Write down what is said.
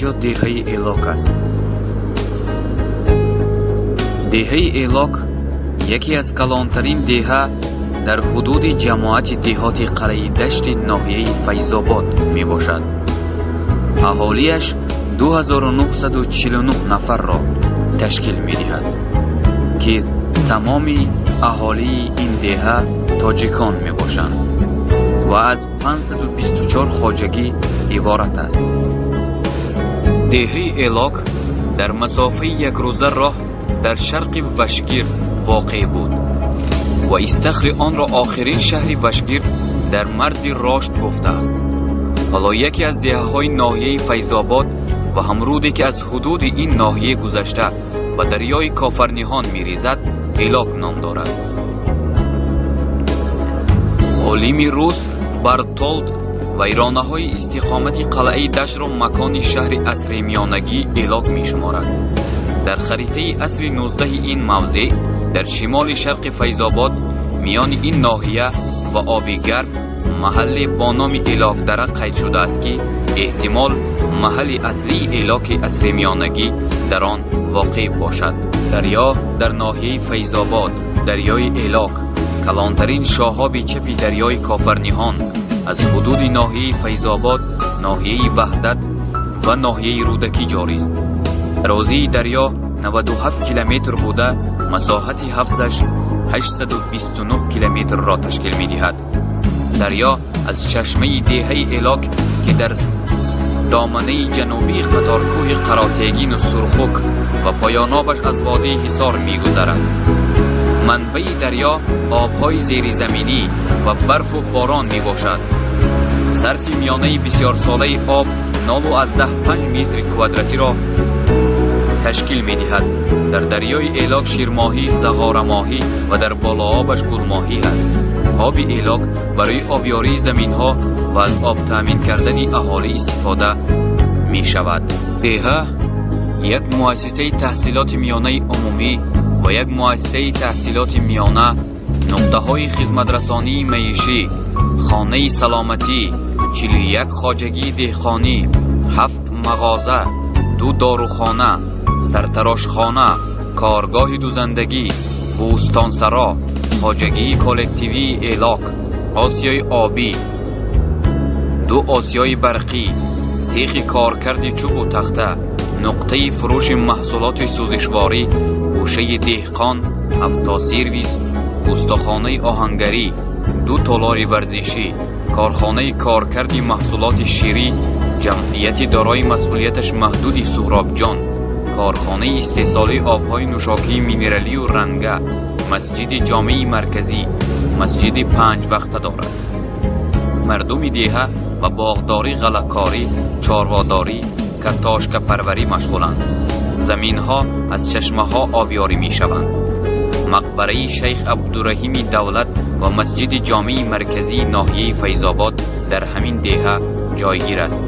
Инҷо деҳаи Элок аст. Деҳаи Элок яке аз калонтарин деҳа дар ҳудуди ҷамоати деҳоти Қалъаи Дашти ноҳияи Файзобод мебошад. Аҳолиаш 2949 нафарро ташкил медиҳад, ки тамоми аҳолии ин деҳа тоҷикон мебошанд ва аз 524 хоҷагӣ иборат аст. Деҳаи Элок дар масофаи якрӯза роҳ дар шарқи Вашгирд воқеъ буд ва истахри онро охирин шаҳри Вашгирд дар марзи Рошт гуфтааст. Ҳоло яке аз деҳаҳои ноҳияи Файзобод ва ҳамруде, ки аз ҳудуди ин ноҳия гузашта ба дарёи Кофарниҳон мерезад, Элок ном дорад. Олими рус Бартолд вайронаҳои истиқомати қалъаи Даштро макони шаҳри асри миёнагӣ Элок мешуморад. Дар харитаи асри 19 ин мавзеъ дар шимоли шарқи Файзобод, миёни ин ноҳия ва Оби Гарм, маҳалле бо номи Элокдара қайд шудааст, ки эҳтимол маҳалли аслии Элоки асри миёнагӣ дар он воқеъ бошад. Дарё дар ноҳияи Файзобод, дарёи Элок, калонтарин шоҳоби чапи дарёи Кофарниҳон, аз ҳудуди ноҳияи Файзобод, ноҳияи Ваҳдат ва ноҳияи Рӯдакӣ ҷорист. Дарозии дарё 97 километр буда, масоҳати ҳавзаш 829 километрро ташкил медиҳад. Дарё аз чашмаи деҳаи Элок, ки дар доманаи ҷанубии қаторкӯҳи Қаротегину Сурхук ва поёнобаш аз водии Ҳисор мегузарад. Манбаи дарё обҳои зеризаминӣ ва барфу борон мебошад. Сарфи миёнаи бисёрсолаи об 0,5 метри квадратиро ташкил медиҳад. Дар дарёи Элок ширмоҳӣ, зағорамоҳӣ ва дар болообаш гулмоҳӣ ҳаст. Оби Элок барои обёрии заминҳо ва аз об таъмин кардани аҳолӣ истифода мешавад. Деҳа як муассисаи таҳсилоти миёнаи умумӣ ва як муассисаи таҳсилоти миёна, нуқтаҳои хизматрасонии маишӣ, хонаи саломатӣ, 41 хоҷагии деҳқонӣ, ҳафт мағоза, ду дорухона, сартарошхона, коргоҳи дузандагӣ, бӯстонсаро, хоҷагии коллективии Элок, осиёи обӣ, ду осиёи барқӣ, сехи коркарди чӯбу тахта, нуқтаи фурӯши маҳсулоти сӯзишворӣ, гӯшаи деҳқон, автосервис, устохонаи оҳангарӣ, ду толори варзишӣ, корхонаи коркарди маҳсулоти ширӣ, ҷамъияти дорои масъулияташ маҳдуди Суҳробҷон, корхонаи истеҳсолии обҳои нӯшокии минералию ранга, масҷиди ҷомеи марказӣ, масҷиди панҷвақта дорад. Мардуми деҳа ба боғдорӣ, ғаллакорӣ, чорводорӣ, картошкапарварӣ машғуланд. Заминҳо аз чашмаҳо обёрӣ мешаванд. Мақбараи шайх Абдураҳими Давлат ва масҷиди ҷомеи марказии ноҳияи Файзобод дар ҳамин деҳа ҷойгир аст.